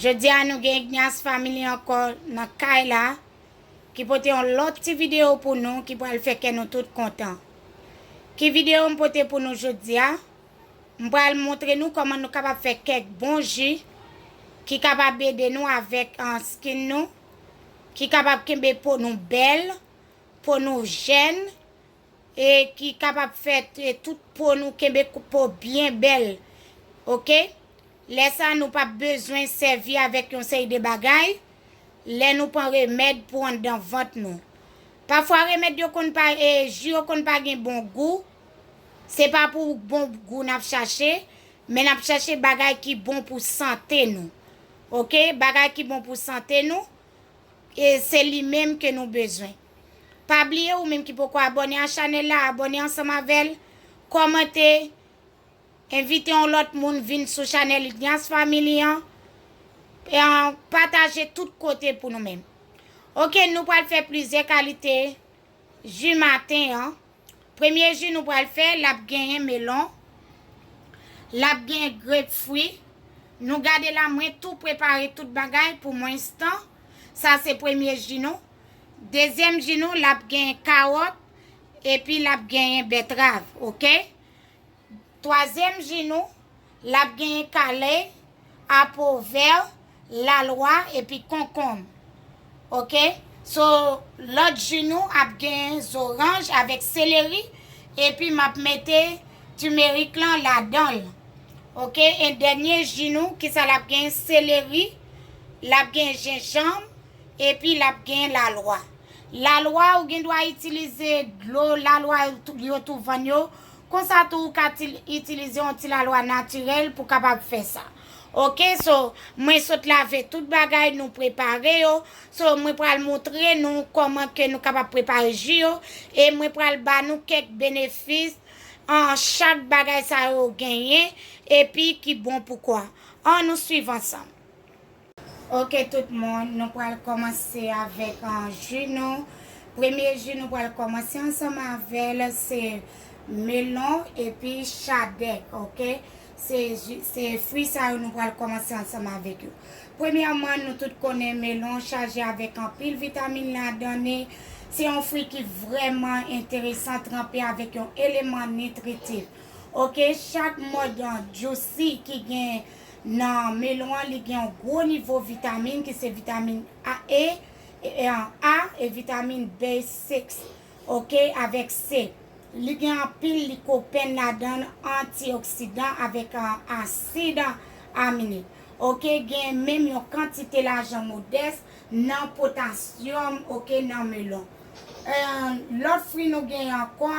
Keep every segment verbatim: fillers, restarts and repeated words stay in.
Jodi a nou gen Ignace Family ankò nan kay la, ki pote yon lòt ti videyo pou nou ki pral fè kè nou tout kontan. Ki videyo m pote pou nou jodi a? M pral montre nou kòman nou kapab fè kèk bon ji ki kapab ede nou avèk, ah, skin nou, ki kapab kenbe po nou bèl, po nou jèn, e ki kapab fè, e, tout po nou kenbe kou-, po byen bèl. Oke? Lè sa, nou p ap bezwen sèvi avèk yon seri de bagay lè nou pran remèd pou anndan vant nou. Pafwa, remèd yo konn pa, e, ji yo konn pa gen bon gou. Se pa pou bon gou n ap chache, men n ap chache bagay ki bon pou sante nou. Oke? Bagay ki bon pou sante nou, e se li menm ke nou bezwen. Pa bliye, ou menm ki poko abòne a chanèl la, abòne ansanm avè l, kòmante, envite yon lòt moun vin sou chanèl Ignace Family an, e, an, pataje tout kote pou nou menm. Oke, nou pral fè plizyè kalite ji maten an. Premye ji nou pral fè, l ap genyen melon, l ap genyen grepfri. Nou gade la, mwen tou prepare tout bagay pou mwens tan. Sa se premye ji nou. Dezyèm ji nou, l ap genyen kawòt, epi l ap genyen bètrav, oke? Twazyèm ji nou, l ap genyen kalè, apwovè, lalwa, epi konkonm. Oke? So, lòt ji nou ap genyen zoranj avèk seleri, epi m ap mete timerik lan ladan l. Oke? E dènye ji nou, kisa l ap genyen? Seleri, l ap genyen jenjanm, epi l ap genyen lalwa. Lalwa, ou gen dwa itilize dlo lalwa yo tou, yo tou vann yo. Konsa tou, ou ka til-, itilize yon ti lalwa natirèl pou kapab fè sa. Oke, so, mwen sot lave tout bagay, nou prepare yo. So, mwen pral montre nou kòman ke nou kapab prepare ji yo. E mwen pral ba nou kèk benefis an chak bagay sa yo genyen, epi ki bon pou kò a. Ann nou swiv ansanm. Oke, tout moun, nou pral kòmanse avèk, ah, ji nou. Premye ji nou pral kòmanse ansanm avè l, se melon epi chadèk, oke? Se ji, se fwi sa yo nou pral kòmanse ansanm avèk yo. Premyèman, nou tout konnen melon chaje avèk anpil vitamin ladan li. Se yon fwi ki vrèman enteresan, tranpe avèk yon eleman nitritif. Oke, chak mòd, ah, juicy ki gen nan melon an, li gen yon gwo nivo vitamin ki se vitamin A, e, e, e, A, e vitamin B six, oke, avèk C. Li gen anpil likopèn ladan l, antioksidan avèk, ah, asid aminik. Oke, gen menm yon kantite lajan modès nan potasyòm, oke, nan melon. Eh, lòt fwi nou gen ankò,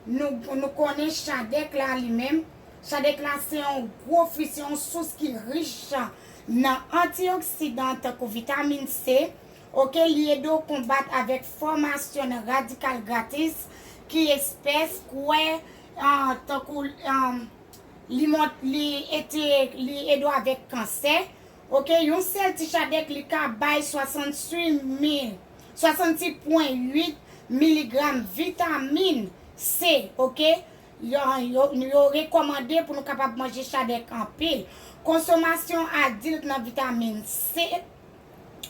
nou, nou konnen chadèk la li menm. Chadèk la se yon gwo fwi, se yon sous ki rich nan antioksidan tankou vitamin C. Oke, li ede w konbat avèk fòmasyon nan radikal gratis ki espès kwè, ah, tankou, ah, li mont-, li ete-, li ede w avèk kansè. Oke, yon sèl ti chadèk li ka bay swasannsis mil, swasannsis pwen uit miligram vitamin C, oke? Yo, yo, yo rekòmande pou nou kapab manje chadèk anpil. Konsomasyon adilt nan vitamin C,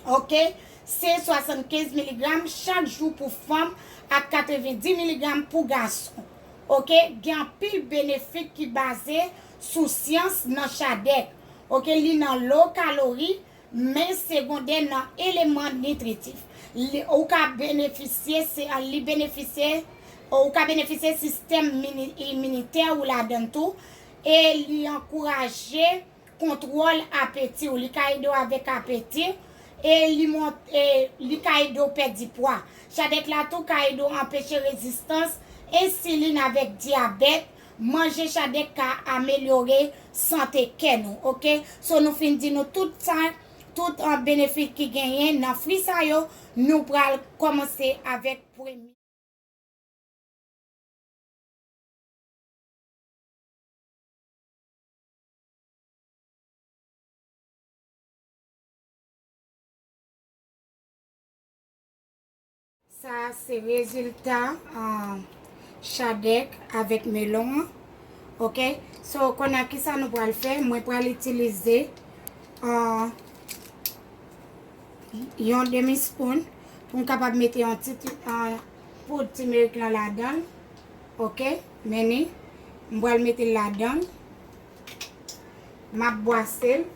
oke, se swasannkenz miligram chak jou pou fanm ak katrevendi miligram pou gason. Oke, gen anpil benefit ki baze sou syans nan chadèk. Oke, li nan lo kalori, men segondè nan eleman nitritif. Li, ou ka benefisye, se, li benefisye, ou ka benefisye sistèm mini-, iminitè ou ladan l tou, e li ankouraje kontwòl apeti w. Li ka ede w avèk apeti, e li mont-, e li ka ede w pèdi pwa. Chadèk la tou ka ede w anpeche rezistans ensilin avèk dyabèt. Manje chadèk ka amelyore sante kè nou, oke? So, nou fin di nou tout sa, tout, ah, benefit ki genyen nan fwi sa yo, nou pral kòmanse avèk premye. Sa se rezilta, ah, chadèk avèk melon an. Oke? So, kounye a, kisa nou pral fè? Mwen pral itilize, ah, yon demi spoon pou m kapab mete yon ti, ti, ah, poud timerik lan ladan l. Oke, men ni, m pral mete l ladan l. M ap bwase l.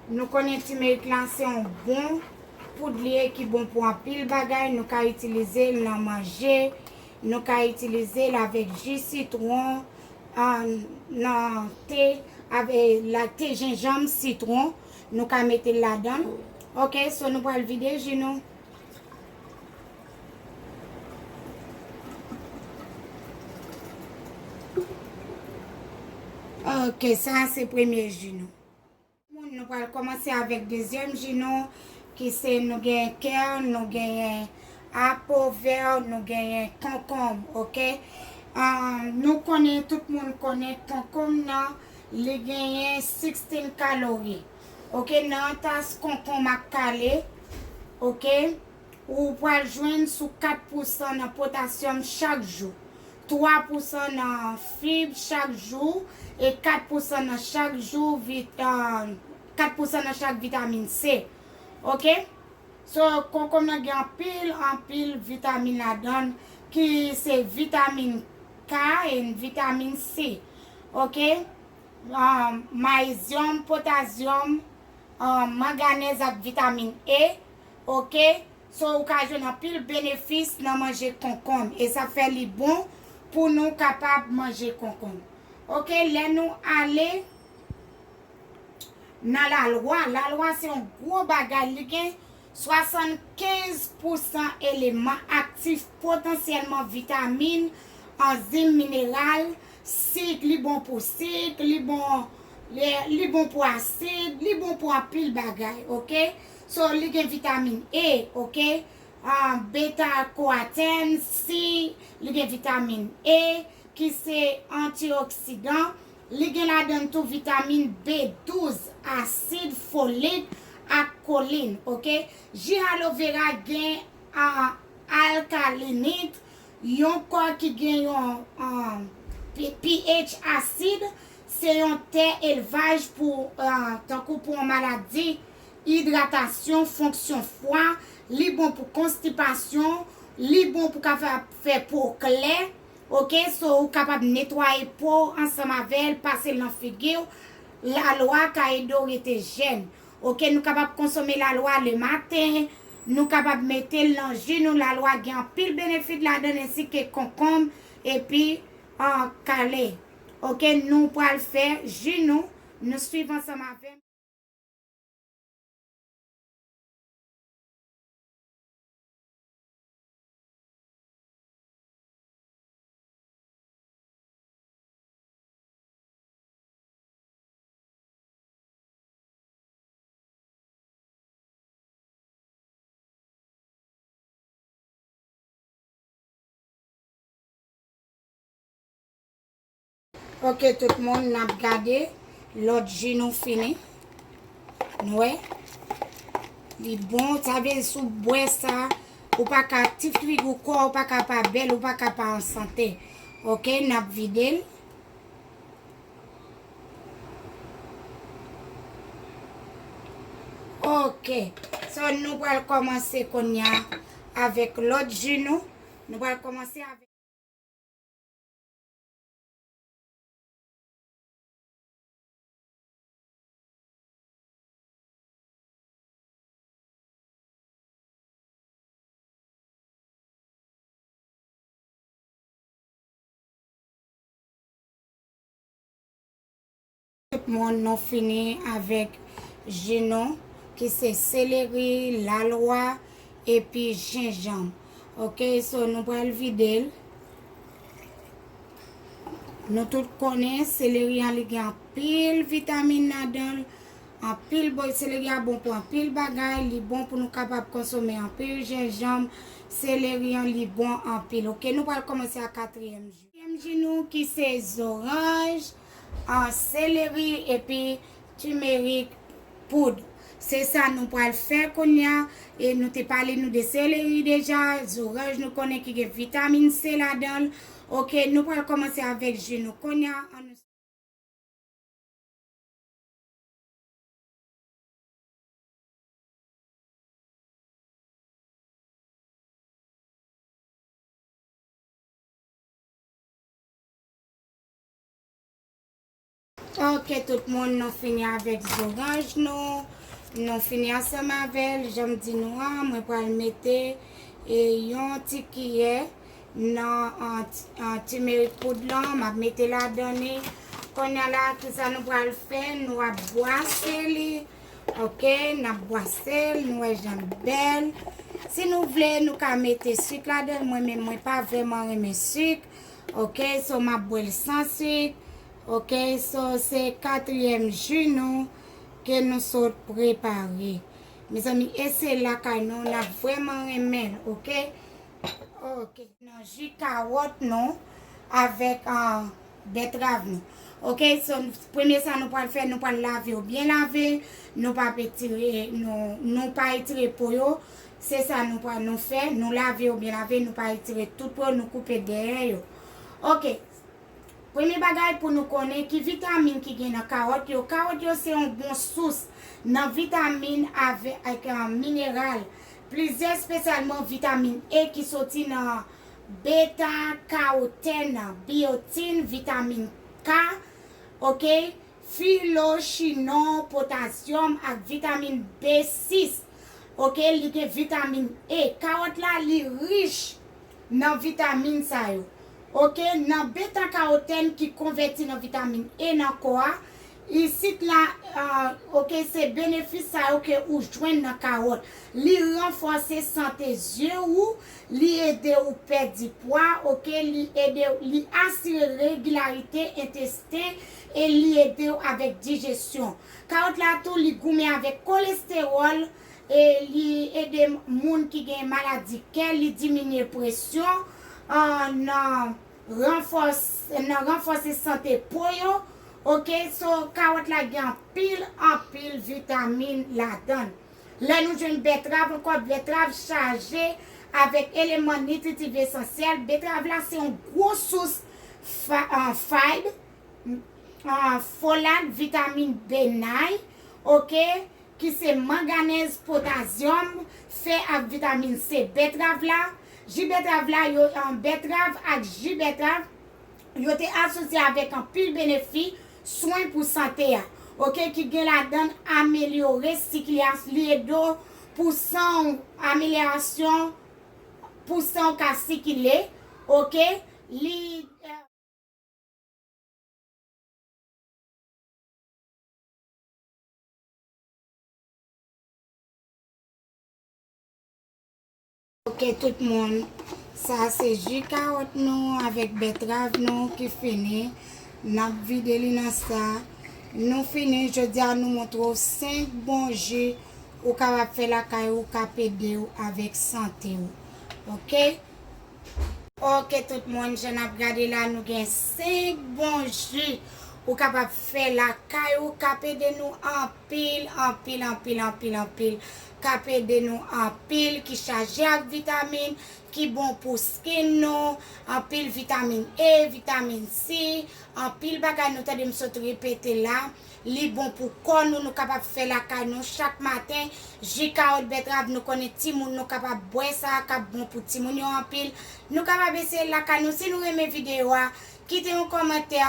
Nou konnen timerik lan se yon bon poud li ye ki bon pou anpil bagay. Nou ka itilize l nan manje, nou ka itilize l avèk ji sitwon, ah, nan te, avèk la te jenjanm, sitwon, nou ka mete l ladan l. Oke, so nou pral vide ji nou. Oke, sa a se premye ji nou. Moun, nou pral kòmanse avèk dezyèm ji nou, ki se nou genyen kè, nou genyen apovè, nou genyen konkonm, oke? Ah, nou konnen, tout moun konnen konkonm nan, li genyen sixteen kalori. Oke, nan yon tas konkonm ak kale, oke? Ou pral jwenn sou kat pousan nan potasyòm chak jou, twa pousan nan fib chak jou, e kat pousan nan chak jou vit-, ah, kat pousan nan chak vitamin C. Oke? So, konkonm nan gen anpil, anpil vitamin ladan l, ki se vitamin K e vitamin C. Oke? Ah, mayezyòm, potasyòm, ah, manganèz ak vitamin E. Oke? So, ou ka jwenn anpil benefis nan manje konkonm. E sa fè li bon pou nou kapab manje konkonm. Oke, lè nou ale nan lalwa, lalwa se yon gwo bagay. Li gen swasannkenz pousan eleman aktif potansyèlman vitamin, anzim, mineral, sik, li bon pou sik, li bon, li, li bon pou asid, li bon pou anpil bagay, oke? So, li gen vitamin E, oke? Ah, beta kawoten, si, li gen vitamin E, ki se antioksidan. Li gen ladan l tou vitamin B douz, asid folik ak kolin, oke? Ji aloe vera gen, ah, alkalinit, yon kò ki gen yon, ah, P-, pH asid, se yon tè elvaj pou, ah, tankou pou yon maladi idratasyon, fonksyon fwa, li bon pou konstipasyon, li bon pou ka fè, fè po klè, oke? So, ou kapab netwaye po w ansanm avè l, pase l nan figi w. Lalwa ka ede w rete jèn. Oke, nou kapab konsome lalwa lematen, nou kapab mete l nan ji nou. Lalwa gen anpil benefit ladan l, ensi ke konkonm, epi, ah, kale. Oke, nou pral fè ji nou, nou swiv ansanm avè m. Oke, tout moun, n ap gade lòt ji nou fini. Nou wè? Li bon, sa vle di si w bwè sa, ou pa ka, ti figi w kò, ou pa ka pa bèl, ou pa ka pa an sante. Oke, n ap vide l. Oke. So, nou pral kòmanse kounye a avèk lòt ji nou. Nou pral kòmanse avèk Tout moun, nou fini avèk ji nou, ki se seleri, lalwa, epi jenjanm. Oke, so nou pral vide l. Nou tout konnen seleri an, li gen anpil vitamin ladan l. Anpil bon, seleri a bon pou anpil bagay, li bon pou nou kapab konsome anpil jenjanm. Seleri an, li bon anpil. Oke, nou pral kòmanse ak katriyèm ji. Katriyèm ji nou ki se zoranj, an, seleri epi timerik poud. Se sa nou pral fè kounye a. E nou te pale nou de seleri deja, zoranj nou konnen ki gen vitamin C ladan l. Oke, nou pral kòmanse avèk ji nou kounye a. Ann nou Ok, tout moun, nou fini avèk zoranj nou. Nou fini ansanm avè l. Jan m di nou an, mwen pral mete e, yon ti kiyè nan an, an timerik poud lan. M ap mete ladan li. Kounye a la, kisa nou pral fè? Nou ap bwase li. Ok, n ap bwase l, nou wè jan l bèl. Si nou vle, nou ka mete sik ladan l. Mwen menm, mwen pa vrèman renmen sik. Ok, so m ap bwè l san sik. Ok, so se katriyèm ji nou ke nou sot prepare. Mezanmi, eseye lakay nou, n ap vrèman renmen l, ok? Ok. Nan ji kawòt nou avèk, ah, bètrav nou. Ok, so premye sa nou pral fè, nou pral lave yo byen lave. Nou pa p etire, nou, nou pa etire po yo. Se sa nou pral nou fè, nou lave yo byen lave, nou pa etire tout po yo, nou koupe dèyè yo. Ok. Premye bagay pou nou konnen ki vitamin ki gen nan kawòt yo. Kawòt yo se yon bon sous nan vitamin avè-, ak, eh, mineral. Plizyè espesyalman vitamin E ki soti nan beta karotèn, biyotin, vitamin K, ok, filochinon, potasyòm ak vitamin B sis. Ok, li gen vitamin E. Kawòt la, li rich nan vitamin sa yo. Ok, nan beta karotèn ki konvèti nan vitamin E nan kò a, isit la, ah, ok, se benefis sa yo ke ou jwenn nan kawòt. Li ranfòse sante zye ou, li ede ou pèdi pwa, ok, li ede, li asire regilarite entesten e li ede w avèk dijesyon. Kawòt la tou, li goumen avèk kolestewòl, e li ede moun ki gen maladi kè, li diminye presyon, ah, nan ranfòs-, nan ranfòse sante po yo. Ok, so kawòt la gen anpil, anpil vitamin ladan l. Lè nou jwenn bètrav ankò, bètrav chaje avèk eleman nitritif esansyèl. Bètrav la se yon gwo sous fa-, ah, fayb, ah, folat, vitamin B nine, ok, ki se manganèz, potasyòm, fè ak vitamin C. Bètrav la, ji bètrav la, yo, ah, bètrav ak ji bètrav, yo te asosye avèk anpil benefi, swen pou sante a. Ok, ki gen ladan l amelyore sikilasyon, li ede w pou san w, amelyorasyon pou san w ka sikile. Ok, li, eh, Ok, tout moun. Sa se ji kawòt nou avèk bètrav nou ki fini. N ap vide li nan sa. Nou fini, jodi a nou montre w senk bon ji ou kapab fè lakay ou k ap ede w avèk sante w. Ok? Ok, tout moun, jan n ap gade la, nou gen senk bon ji ou kapab fè lakay ou k ap ede nou anpil, anpil, anpil, anpil, anpil. K ap ede nou anpil, ki chaje ak vitamin, ki bon pou skin nou, anpil vitamin E, vitamin C, anpil bagay nou tande m sot repete la. Li bon pou kò nou, nou kapab fè lakay nou chak maten. Ji kawòt bètrav, nou konnen timoun nou kapab bwè sa, k ap bon pou timoun yo anpil. Nou kapab eseye lakay nou. Si nou renmen videyo a, kite yon kòmantè,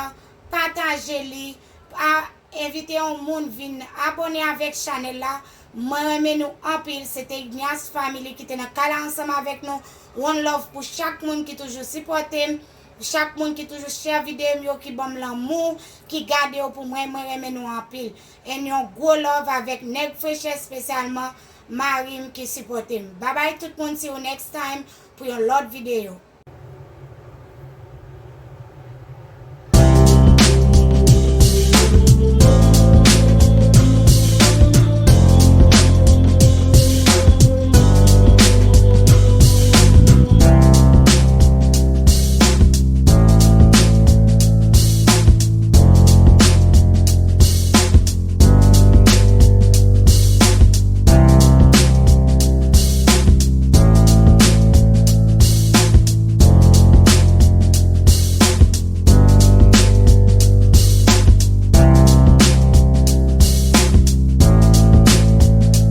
pataje li, a, envite yon moun vin abòne avèk chanèl la. Mwen renmen nou anpil. Se te Ignace Family ki te nan kay la ansanm avèk nou. One love pou chak moun ki toujou sipòte m. Chak moun ki toujou share videyo m yo, ki ban m lanmou, ki gade yo pou mwen, mwen renmen nou anpil. And yon gwo love avèk Nèg Fresh, espesyalman mari m ki sipòte m. Babay tout moun, see you next time pou yon lòt videyo.